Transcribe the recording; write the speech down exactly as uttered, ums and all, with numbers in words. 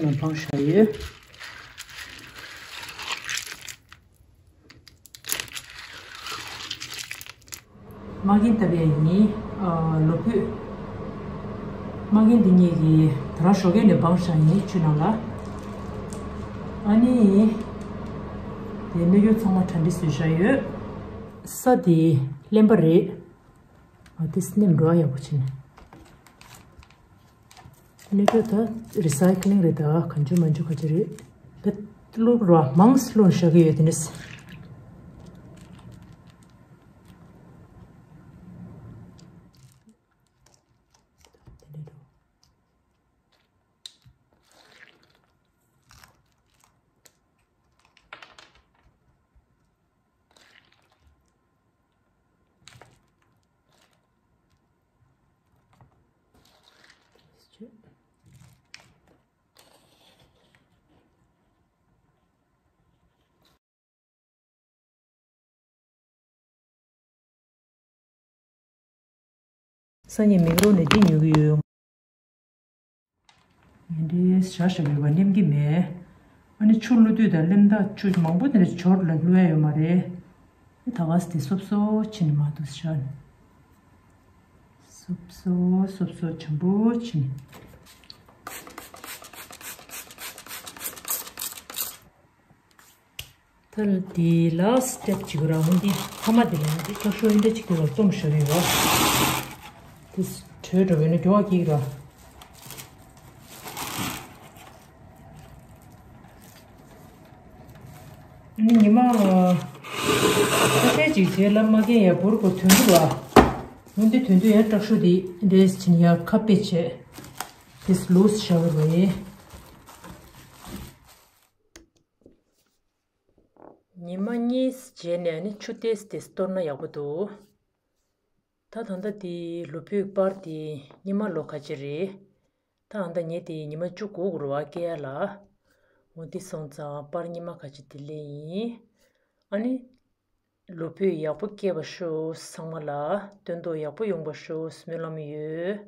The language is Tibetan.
ནང་སྤང་བཞག་ཡོད། མ་རྒན་ལྟ་བའི་ཡིན། ཨ། ལོ་ཕུད། མ་རྒན་འདི་གཉིས་ཀྱིས་དེ་རང་ཞོགས་ཀས་ནས་སྤང་བཞག་ཡིན་ཆུ་ནང་ལ། ཨ་ནི། དེ་སྣོད་སྐྱོར་ཚང་མ་གྲ་སྒྲིག་བཟོས་བཞག་ཡོད། ས་དེ་རློན་པ་རེད། ཨ། དེ་སྣེམ་འགྲོ་ཡག་པོ་བྱས་ནས། སྣོད་སྐྱོར་ད་རི་སའི་ཀི་ལིང་རེད། ད་གང་བྱུང་མང་བྱུང་ག་ཅི་རེད། ད་བླུགས་རོགས། མང་སེ་བླུགས་བཞག་གི་ཡོད། དེ་ནས། སང་ཉིན་མིག་རོ་ནས་འདི་ཉོ་གི་ཡོད། ངས་འདི་བཞག་བཞག་ཡོད་པ་སྣོམ་གྱི་མེད། ཨ་ནི་ཆུ་བླུགས་དུས་དང་རློན་རྟགས། ཆུ་མང་པོ་དེ་འདྲ་ཞོར་ལ་བླུགས་ཡ་ཡོད་མ་རེད། ད་ག་སེ་དེ་སོབ་སོབ་བྱས་ནས་མར་འདུག་སེ་བཞག་ནས། སོབ་སོབ་སོབ་སོབ་འཇམ་པོ་བྱས་ནས། ད་ལྟ་དེ་ལ་སི་ཊེབ་གཅིག་རང་འདི་ཐ་མ་དེ་ལ་འདི་ཁྲག་ཤུགས་འདི་གཅིག་དེ་ལ་བཙུམས་བཞག་ཡོད་པ། དེ་བྲོས་འགྲོ་བས་ན་མགྱོགས་སྐྱེ་གི་ར། ཨ་ནི་ཉི་མ་ཁ་ཤས་ཅིག་རྗེས་ལ་མ་རྒན་ཡར་འབུར་གོ་དོན་འགྲུབ་པ། འོན་ཏེ་དོན་དུ་ཡང་དྲག་ཤོས་དེ་འདྲས་བྱིན་ཡར་ཁ་དཔེ་བྱས། དེ་ལུས་བཞག་རེད། ཉི་མ་གཉིས་རྗེས་ནས་ནི་ཆུ་ཏོག་ཙམ་དེ་གཏོར་ན་ཡག་པོ་འདུག་ད་ད་ལྟ་དེ་ལོ་ཕུད་པར་དེ་ཉི་མ་ལོ་ཁ་ཅིག་རེད། ད་ད་ལྟ་ངས་དེ་ཉི་མ་བཅུ་དགུ་འགོར་བ་སྐྱེལ་ཡ་ལ། འོ་དེ་སོང་ཙང་པར་ཉི་མ་ཁ་ཅིག་དེ་ལས་ཡིན། ཨ་ནི། ལོ་ཕུད་ཡག་པོ་སྐྱེས་པ་ཤོག་ཚང་མ་ལ་སྟོན་ཐོག་ཡག་པོ་ཡོང་པ་ཤོག་སྨོན་ལམ་ཡོད།